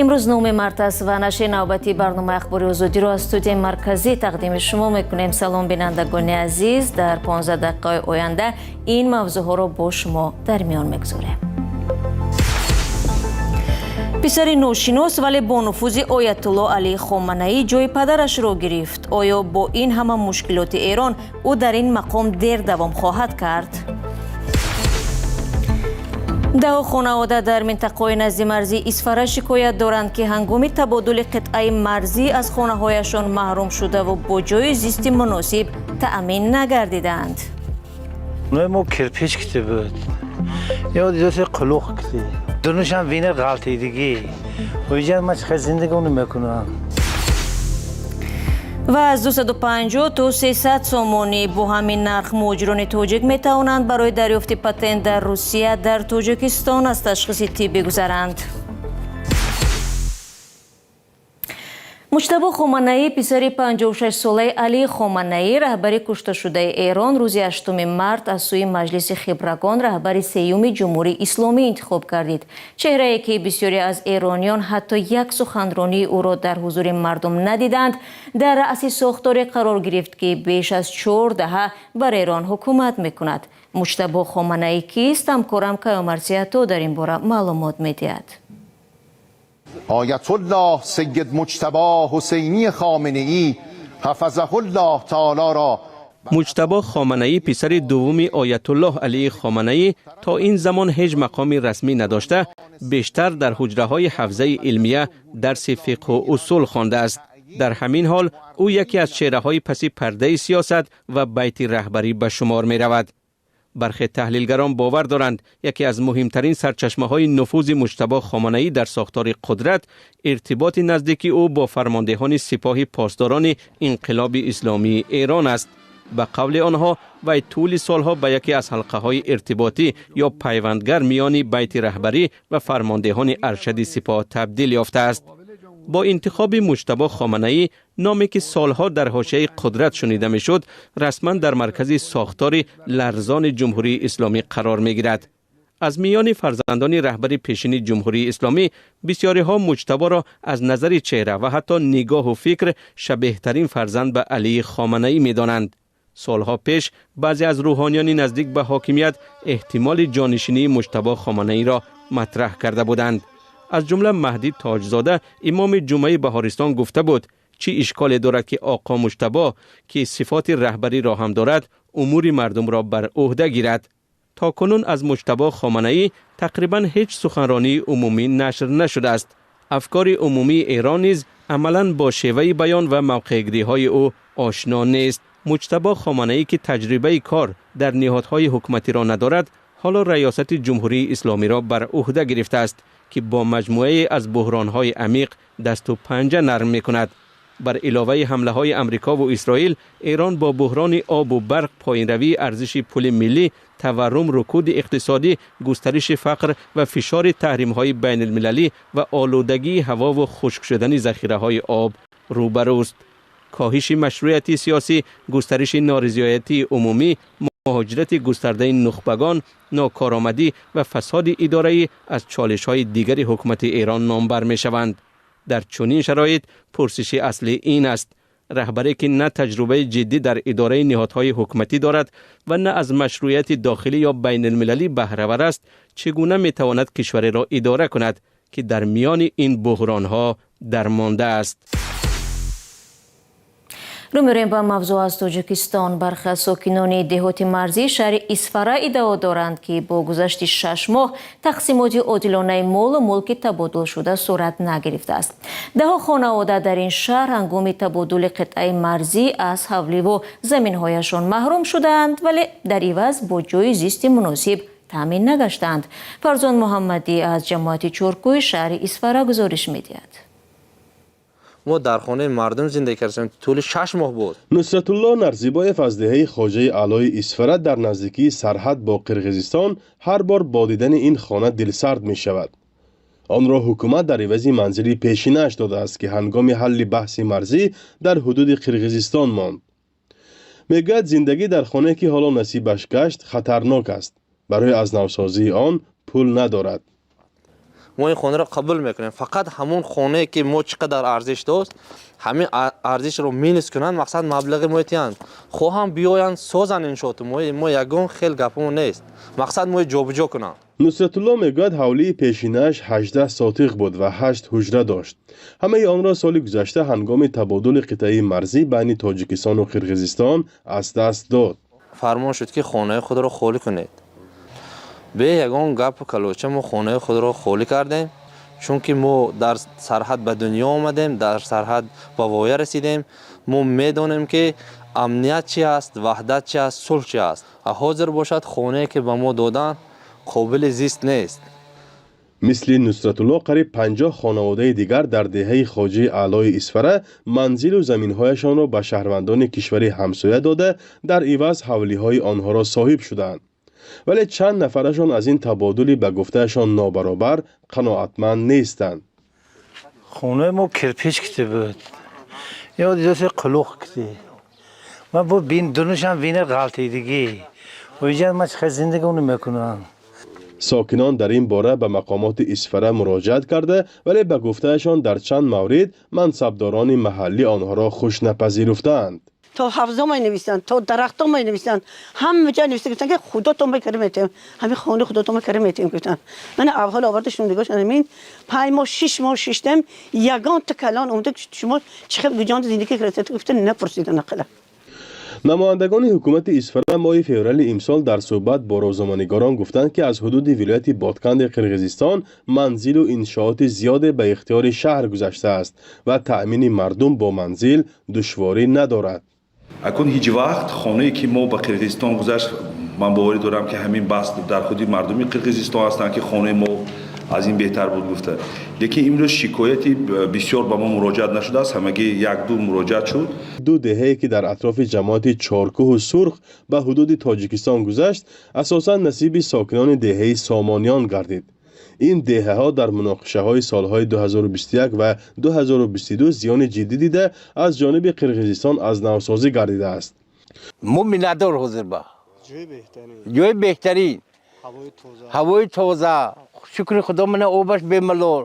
Имрӯз 9 март аст ва нашри навбатии барномаи Ахбори Озодиро аз студияи марказӣ тақдими шумо мекунем. Салом, бинандагони азиз. Дар 15 дақиқаи оянда ин мавзӯъҳоро бо шумо дар миён мегузорем. Писари ношинос, вале бо нуфузи Оятулло Алӣ Хоманаӣ ҷои падарашро гирифт. Оё бо ин ҳама мушкилоти Эрон ӯ дар ин мақом дер давом хоҳад кард? Даҳо хонавода дар минтақаҳои назди марзии Исфара шикоят доранд, ки ҳангоми табодули қитъаи марзӣ аз хонаҳояшон маҳрум шудаву бо ҷои зисти муносиб таъмин нагардидаанд. Мо кирпич кити буд ё дидоси қулуқ кити дунушам вина ғалтидигӣ оиҷа ма чӣ зиндагонӣ мекунам. Ва аз 250 то 300 сомонӣ, бо ҳамин нарх муҳоҷирони тоҷик метавонанд барои дарёфти патент дар Русия дар Тоҷикистон аз ташхиси тиббӣ гузаранд. Муҷтабо Хоманаӣ, писари 56-солаи Алӣ Хоманаӣ, раҳбари кушташудаи Эрон, рӯзи 8 март аз сӯи Маҷлиси Хибрагон раҳбари сеюми Ҷумҳурии Исломӣ интихоб гардид. Чеҳрае, ки бисёре аз эрониён ҳатто як суханронии ӯро дар ҳузури мардум надиданд, дар раъси сохторе қарор гирифт, ки беш аз 4 даҳа бар Эрон ҳукумат мекунад. Муҷтабо Хоманаӣ кист? Ҳамкорам Каёмарсиято дар ин бора маълумот медиҳад. آیت الله سید مجتبی حسینی خامنه ای حفظه الله تعالی را. مجتبی خامنه‌ای، پسر دوم آیت الله علی خامنه‌ای، تا این زمان هیچ مقام رسمی نداشته، بیشتر در حجره های حوزه علمیه درس فقه و اصول خوانده است. در همین حال او یکی از چهره های پس پرده سیاست و بیت رهبری به شمار می رود. برخی تحلیلگران باور دارند یکی از مهمترین سرچشمه های نفوذ مجتبی خامنه‌ای در ساختار قدرت، ارتباط نزدیکی او با فرماندهان سپاه پاسداران انقلاب اسلامی ایران است. به قول آنها، وی طول سالها به یکی از حلقه های ارتباطی یا پیوندگر میان بیت رهبری و فرماندهان ارشد سپاه تبدیل یافته است. با انتخاب مجتبی خامنه‌ای، نامی که سالها در حاشیه قدرت شنیده میشد، رسما در مرکز ساختار لرزان جمهوری اسلامی قرار میگیرد. از میان فرزندان رهبر پیشین جمهوری اسلامی، بسیاری ها مجتبی را از نظر چهره و حتی نگاه و فکر شبیه ترین فرزند به علی خامنه‌ای میدانند. سالها پیش بعضی از روحانیان نزدیک به حاکمیت احتمال جانشینی مجتبی خامنه‌ای را مطرح کرده بودند. از جمله مهدی تاجزاده، امام جمعه بهارستان، گفته بود چی اشکال دارد که آقا مجتبی که صفات رهبری را هم دارد، امور مردم را بر عهده گیرد. تا کنون از مجتبی خامنه‌ای تقریبا هیچ سخنرانی عمومی نشر نشده است. افکار عمومی ایران نیز عملا با شیوه بیان و موقعگیری های او آشنا نیست. مجتبی خامنه‌ای که تجربه کار در نهادهای حکومتی را ندارد، حالا ریاست جمهوری اسلامی را بر عهده گرفته است که با مجموعه از بحران‌های عمیق دست و پنجه نرم می‌کند. بر علاوه حمله های امریکا و اسرائیل، ایران با بحران آب و برق، پایینروی ارزش پول ملی، تورم، رکود اقتصادی، گسترش فقر و فشار تحریم های بین المللی و آلودگی هوا و خشک شدن ذخیره های آب روبروست. کاهش مشروعیت سیاسی، گسترش نارضایتی عمومی، مهاجرت گسترده نخبگان، ناکارآمدی و فساد اداری از چالش های دیگر حکومت ایران نامبر می شوند. در چنین شرایط پرسش اصلی این است: رهبری که نه تجربه جدی در اداره نهادهای حکومتی دارد و نه از مشروعیت داخلی یا بین المللی بهره است، چگونه میتواند کشور را اداره کند که در میان این بحرانها درمانده است؟ Рӯ меорем ба мавзӯъ аз Тоҷикистон. Бархе аз сокинони деҳоти марзии шаҳри Исфара иддао доранд, ки бо гузашти 6 моҳ тақсимоти одилонаи молу мулки табодулшуда сурат нагирифтааст. Даҳо хонавода дар ин шаҳр ҳангоми табодули қитъаи марзӣ аз ҳавливу заминҳояшон маҳрум шудаанд, вале дар иваз бо ҷои зисти муносиб таъмин нагаштаанд. Фарзон Муҳаммадӣ аз ҷамоати Чоркӯи шаҳри Исфара гузориш медиҳад. Мо дар хонаи мардум зиндагӣ кардем, тӯли 6 моҳ буд. Нусратулло Нарзибоев аз деҳаи Хоҷаи Аълои Исфара дар наздикии сарҳад бо Қирғизистон ҳар бор бо дидани ин хона дилсард мешавад. Онро ҳукумат дар ивази манзили пешинааш додааст, ки ҳангоми ҳалли баҳси марзӣ дар ҳудуди Қирғизистон монд. Мегӯяд, зиндагӣ дар хонае, ки ҳоло насибаш гашт, хатарнок аст. Барои аз навсозии он пул надорад. Мо ин хонаро қабул мекунем, фақат ҳамон хонае ки мо чӣ қадар арзиш дошт, ҳамин арзишро минус кунанд, мақсад маблағи мо тиҳанд, хоҳам биёянд созанд иншооту. Мо ягон хел гапмо нест, мақсад мо ҷобиҷо кунанд. Нусратулло мегӯяд, ҳавлии пешинааш 18 сотиқ буд ва 8 ҳуҷра дошт. Ҳамаи онро соли гузашта ҳангоми табодули қитъаи марзӣ байни Тоҷикистону Қирғизистон аз даст дод. Фармон шуд, ки хонаи худро холӣ кунед. Бе ягон гапу калоча мо хонаи худро холӣ кардем, чунки мо дар сарҳад ба дунё омадем, дар сарҳад ба воя расидем. Мо медонем, ки амният чи аст, ваҳдат чи аст, сулҳ чи аст. Ҳозир бошад, хонае ки ба мо доданд, қобили зист нест. Мисли Нусратулло қариб 50 хонаводаи дигар дар деҳаи Хоҷаи Аълои Исфара манзилу заминҳояшонро ба шаҳрвандони кишвари ҳамсоя дода, дар иваз ҳавлиҳои онҳоро соҳиб шуданд. Вале чанд нафарашон аз ин табодули ба гуфтаашон нобаробар қаноатманд нестанд. Хонаи мо кирпич кити буд, ё дидоси қулуқ кити. Ман бо бин дунушам вина ғалтидигӣ, оиҷа ман чӣ хел зиндагонӣ мекунам? Сокинон дар ин бора ба мақомоти Исфара муроҷиат карда, вале ба гуфтаашон дар чанд маврид мансабдорони маҳаллӣ онҳоро хушнапазируфтаанд. То ҳавзо менависанд, то дарахто менависанд, ҳама ҷо нависта, гуфтанд, ки худотон бикара метем, ҳамин хонаи худотон бикара метем, гуфтанд. Ман аввал оварда шум дигош ҳамин 5 моҳ, 6 моҳ шиштем, ягон та калон омада, шумо чӣ хел гуҷонда зиндагӣ кардед, гуфта, напурсидан ақала. Намояндагони ҳукумати Исфара моҳи феврали имсол дар суҳбат бо рӯзноманигорон гуфтанд, ки аз ҳудуди вилояти Ботканди Қирғизистон манзилу иншооти зиёде ба ихтиёри шаҳр гузаштааст ва таъмини мардум бо манзил душворӣ надорад. Акун ҳеҷ вақт хонае ки мо ба Қирғизистон гузашт, ман боварӣ дорам, ки ҳамин баҳс дар худи мардуми Қирғизистон ҳастанд, ки хонаи мо аз ин беҳтар буд гуфта. Лекин имрӯз шикояти бисёр ба мо муроҷиат нашудааст, ҳамагӣ як-ду муроҷиат шуд. Ду деҳае, ки дар атрофи ҷамоати Чоркӯҳу Сурх ба ҳудуди Тоҷикистон гузашт, асосан насиби сокинони деҳаи Сомониён гардид. Ин деҳаҳо дар муноқишаҳои солҳои 2021 ва 2022 зиёни ҷиддӣ дида, аз ҷониби Қирғизистон аз навсозӣ гардидааст. Мо миннатдор, ҳозир ба ҷои беҳтарин, ҳавои тоза, шукри Худо, мана обаш бемалол.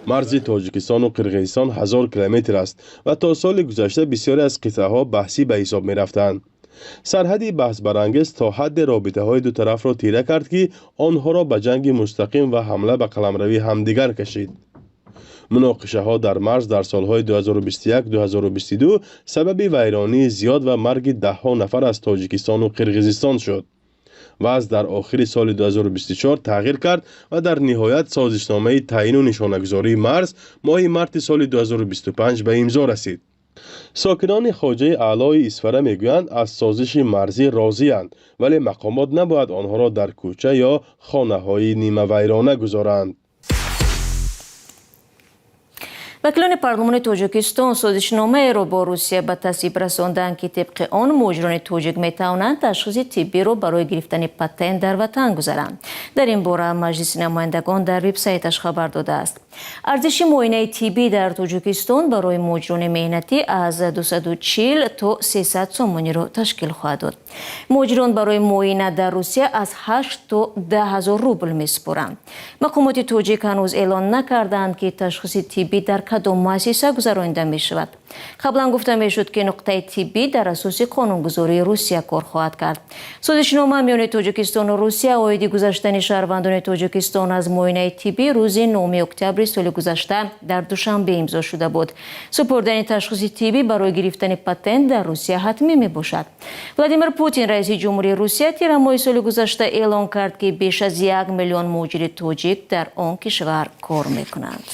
Марзи Тоҷикистону Қирғизистон 1000 километр аст ва то соли гузашта бисёре аз қитъаҳо баҳсӣ ба ҳисоб мерафтанд. Сарҳади баҳсбарангез то ҳадде робитаҳои ду тарафро тира кард, ки онҳоро ба ҷанги мустақим ва ҳамла ба қаламрави ҳамдигар кашид. Муноқишаҳо дар марз дар солҳои 2021-2022 сабаби вайронии зиёд ва марги даҳҳо нафар аз Тоҷикистону Қирғизистон шуд. Вазъ дар охири соли 2024 тағйир кард ва дар ниҳоят созишномаи таъину нишонагузории марз моҳи марти соли 2025 ба имзо расид. Сокинони Хоҷаи Аълои Исфара мегӯянд, аз созиши марзӣ розианд, вале мақомот набояд онҳоро дар кӯча ё хонаҳои нимавайрона гузоранд. Вакилони парлумони Тоҷикистон созишномаеро бо Русия ба тасвиб расонданд, ки тибқи он муҳоҷирони тоҷик метавонанд ташхиси тиббиро барои гирифтани патент дар ватан гузаранд. Дар ин бора Маҷлиси намояндагон дар вебсайташ хабар додааст. Арзиши муоинаи тиббӣ дар Тоҷикистон барои муҳоҷирони меҳнатӣ аз 240 то 300 сомониро ташкил хоҳад дод. Муҳоҷирон барои муоина дар Русия аз 8 то 10 ҳазор рубл месупоранд. Мақомоти тоҷик ҳанӯз эълон накардаанд, ки ташхиси тиббӣ дар кадом муассиса гузаронида мешавад. Қаблан гуфта мешуд, ки нуқтаи тиббӣ дар асоси қонунгузории Русия кор хоҳад кард. Созишнома миёни Тоҷикистону Русия оиди гузаштани шаҳрвандони Тоҷикистон аз муоинаи тиббӣ рӯзи 9 октябри соли гузашта дар Душанбе имзо шуда буд. Супурдани ташхиси тиббӣ барои гирифтани патент дар Русия ҳатмӣ мебошад. Владимир Путин, раиси ҷумҳурии Русия, тирамоҳи соли гузашта эълон кард, ки беш аз 1 миллион муҳоҷири тоҷик дар он кишвар кор мекунанд.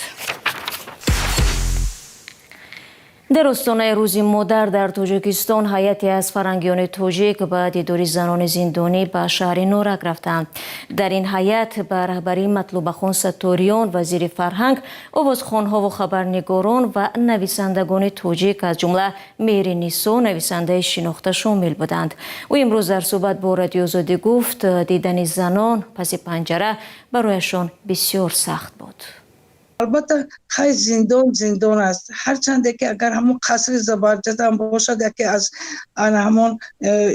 Дар остонаи Рӯзи модар дар Тоҷикистон ҳайате аз фарҳангиёни тоҷик ба дидори занони зиндонӣ ба шаҳри Норак рафтанд. Дар ин ҳайат ба раҳбарии Матлубахон Сатториён, вазири фарҳанг, овозхонҳову хабарнигорон ва нависандагони тоҷик, аз ҷумла Меҳри Нисо, нависандаи шинохта, шомил буданд. Ӯ имрӯз дар суҳбат бо Радиоозодӣ гуфт, дидани занон паси панҷара барояшон бисёр сахт буд. Албатта, хай, зиндон зиндон аст, ҳарчанде ки агар ҳамон қасри забарҷад ҳам бошад. Яке аз ана ҳамон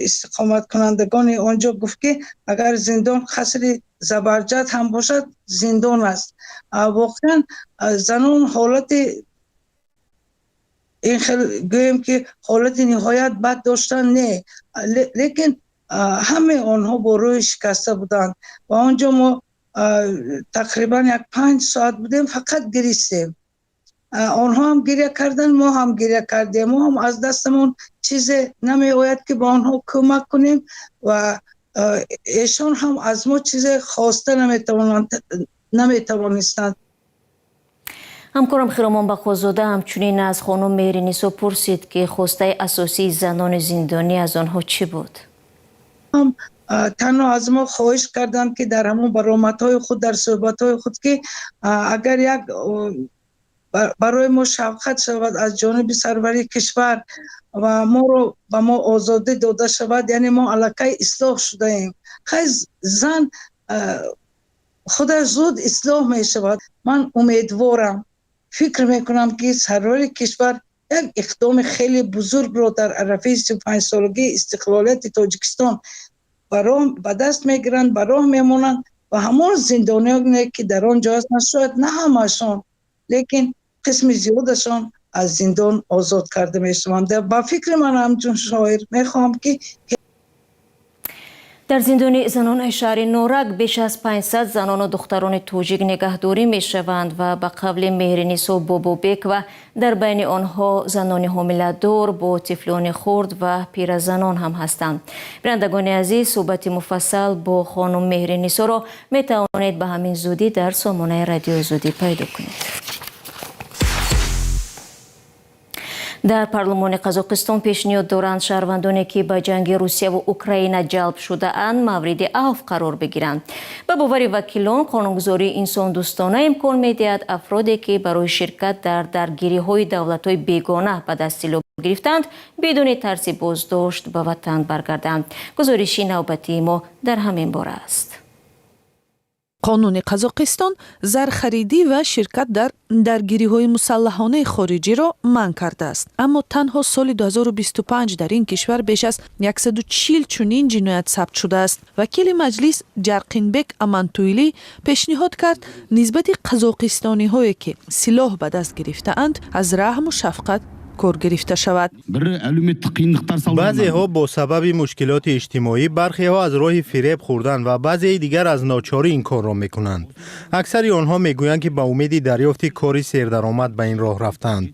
истиқоматкунандагони он ҷо гуфт, ки агар зиндон қасри забарҷад ҳам бошад, зиндон аст. Воқеан, занон ҳолати ин хел, гӯем ки, ҳолати ниҳоят бад доштанд, не, лекин ҳамаи онҳо бо рӯи шикаста буданд. Ва он ҷо мо тақрибан як 5 соат будем, фақат гиристем. Онҳо ҳам гиря карданд, мо ҳам гиря кардем. Мо ҳам аз дастамон чизе намеояд, ки ба онҳо кӯмак кунем, ва эшон ҳам аз мо чизе хоста наметавонистанд. Ҳамкорам Хиромон Бақозода ҳамчунин аз хонум Меҳринисо пурсид, ки хостаи асосии занони зиндонӣ аз онҳо чӣ буд. Танҳо аз мо хоҳиш карданд, ки дар ҳамон баромадҳои худ, дар суҳбатҳои худ, ки агар як барои мо шафқат шавад аз ҷониби сарвари кишвар ва моро ба мо озодӣ дода шавад, яъне мо аллакай ислоҳ шудаем. Хай, зан худаш зуд ислоҳ мешавад. Ман умедворам, фикр мекунам, ки сарвари кишвар як иқдоми хеле бузургро дар арафаи 35-солагии истиқлолияти Тоҷикистон ба даст мегиранд, ба роҳ мемонанд ва ҳамон зиндониёне, ки дар он ҷо ҳастанд, шояд на ҳамашон, лекин қисми зиёдашон аз зиндон озод карда мешаванд. Ба фикри ман, ҳамчун шоир, мехоҳам, ки Дар зиндони занони шаҳри Норак беш аз 500 занону духтарони тоҷик нигаҳдорӣ мешаванд ва ба қавли Меҳринисо Бобобекова, дар байни онҳо занони ҳомиладор бо тифлони хурд ва пиразанон ҳам ҳастанд. Бинандагони азиз, суҳбати муфассал бо хонум Меҳринисоро метавонед ба ҳамин зудӣ дар сомонаи Радиои Озодӣ пайдо кунед. Дар парлумони Қазоқистон пешниҳод доранд, шаҳрвандоне, ки ба ҷанги Русияву Украина ҷалб шудаанд, мавриди авф қарор бигиранд. Ба бовари вакилон, қонунгузории инсондӯстона имкон медиҳад афроде, ки барои ширкат дар даргириҳои давлатҳои бегона ба даст силоҳ гирифтанд, бидуни тарси боздошт ба ватан баргарданд. Гузориши навбатии мо дар ҳамин бора аст. Қонуни Қазоқистон зархаридӣ ва ширкат дар даргириҳои мусаллаҳонаи хориҷиро манъ кардааст, аммо танҳо соли 2025 дар ин кишвар беш аз 140 чунин ҷиноят сабт шудааст. Вакили маҷлис Ҷарқинбек Амантуйлӣ пешниҳод кард, нисбати қазоқистониҳое, ки силоҳ ба даст гирифтаанд, аз раҳму шафқат кор гирифта шавад. Баъзеҳо бо сабаби мушкилоти иҷтимоӣ, бархеҳо аз роҳи фиреб хӯрдан ва баъзеи дигар аз ночорӣ ин корро мекунанд. Аксари онҳо мегӯянд, ки ба умеди дарёфти кори сердаромад ба ин роҳ рафтанд.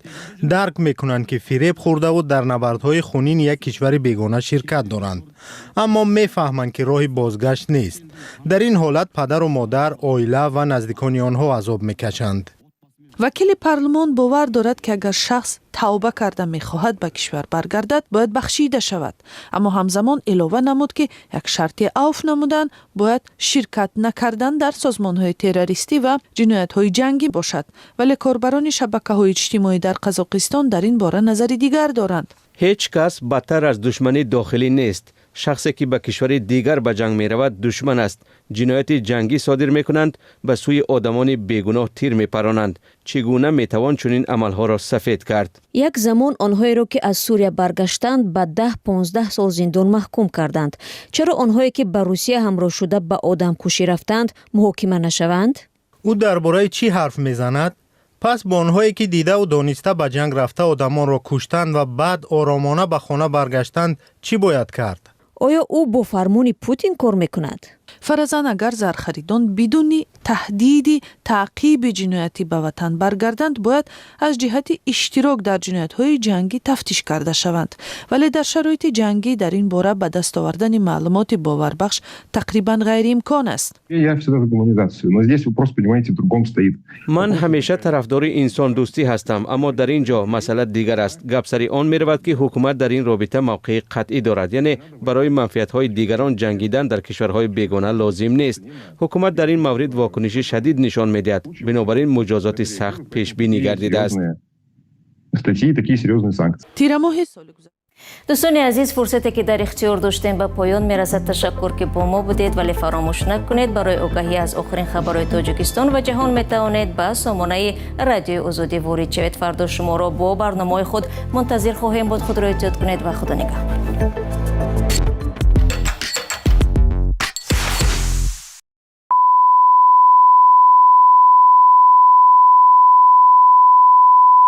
Дарк мекунанд, ки фиреб хӯрдаву дар набардҳои хунини як кишвари бегона ширкат доранд, аммо мефаҳманд, ки роҳи бозгашт нест. Дар ин ҳолат падару модар, оила ва наздикони онҳо азоб мекашанд. Вакили парлумон бовар дорад, ки агар шахс тавба карда мехоҳад ба кишвар баргардад, бояд бахшида шавад, аммо ҳамзамон илова намуд, ки як шарти авф намудан бояд ширкат накардан дар созмонҳои террористӣ ва ҷиноятҳои ҷангӣ бошад. Вале корбарони шабакаҳои иҷтимоӣ дар Қазоқистон дар ин бора назари дигар доранд. Ҳеҷ кас бадтар аз душмани дохилӣ нест. Шахсе, ки ба кишвари дигар ба ҷанг меравад, душман аст. Ҷинояти ҷангӣ содир мекунанд, ба сӯи одамони бегуноҳ тир мепаронанд. Чӣ гуна метавон чунин амалҳоро сафед кард? Як замон онҳоеро, ки аз Сурия баргаштанд, ба 10-15 сол зиндон маҳкум карданд. Чаро онҳое, ки ба Русия ҳамроҳ шуда ба одамкушӣ рафтанд, муҳокима нашаванд? Ӯ дар бораи чӣ ҳарф мезанад? Пас бо онҳое, ки дидаву дониста ба ҷанг рафта, одамонро куштанд ва баъд оромона ба хона баргаштанд, чӣ бояд кард? Оё ӯ бо фармони Путин кор мекунад? Фаразан, агар зархаридон бидуни таҳдиди таъқиби ҷиноятӣ ба ватан баргарданд, бояд аз ҷиҳати иштирок дар ҷиноятҳои ҷангӣ тафтиш карда шаванд. Вале дар шароити ҷангӣ дар ин бора ба даст овардани маълумоти боварбахш тақрибан ғайриимкон аст. Ман ҳамеша тарафдори инсондӯстӣ ҳастам, аммо дар ин ҷо масъала дигар аст. Гап сари он меравад, ки ҳукумат дар ин робита мавқеи қатъӣ дорад, яъне барои манфиатҳои дигарон ҷангидан дар кишварҳои бегона лозим нест. Ҳукумат дар ин маврид вокуниши шадид нишон медиҳад, бинобар ин муҷозоти сахт пешбинӣ гардидааст. Тирамоҳи соли. Дӯстони азиз, фурсате ки дар ихтиёр доштем, ба поён мерасад. Ташаккур, ки бо мо будед, вале фаромӯш накунед, барои огаҳӣ аз охирин хабарҳои Тоҷикистон ва ҷаҳон метавонед ба сомонаи Радиои Озодӣ ворид шавед. Фардо шуморо бо барномаҳои худ мунтазир хоҳем буд. Худро эҳтиёт кунед ва Худо нигаҳбон.